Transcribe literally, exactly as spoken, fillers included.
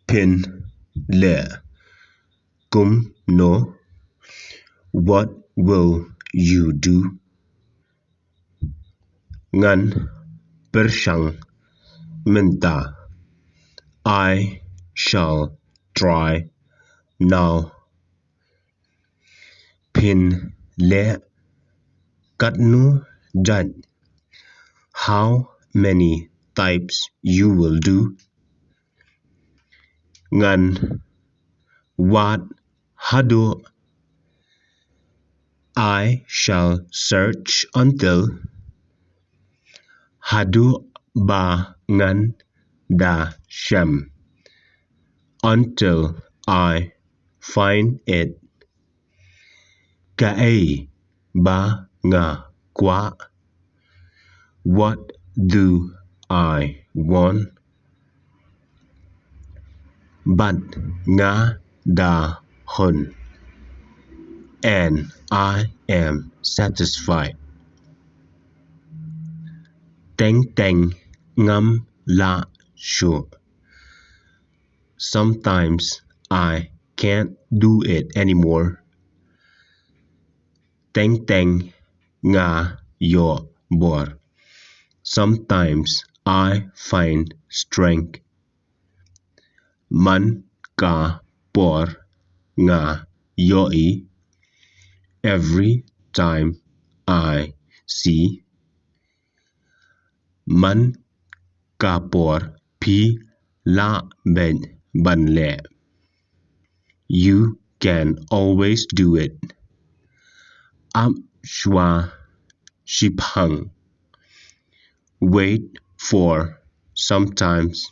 Phin leh kumno? What will you do? Ngan pyrshang mynta. I shall try now. Phin leh katno jait? How many types you will do? Ngan wad haduh. I shall search until. Haduh ba ngan da shem. Until I find it. Kaei ba nga kwah? What do I want? Bad nga da hun. And I am satisfied. Teng teng ngam lah shuh. Sometimes I can't do it anymore. Teng teng nga ïoh bor. Sometimes I find strength. Man ka por nga ïohi. Every time I see. Man ka por phi lah beit ban leh. You can always do it. Ap shuwa shiphang. Wait for sometimes.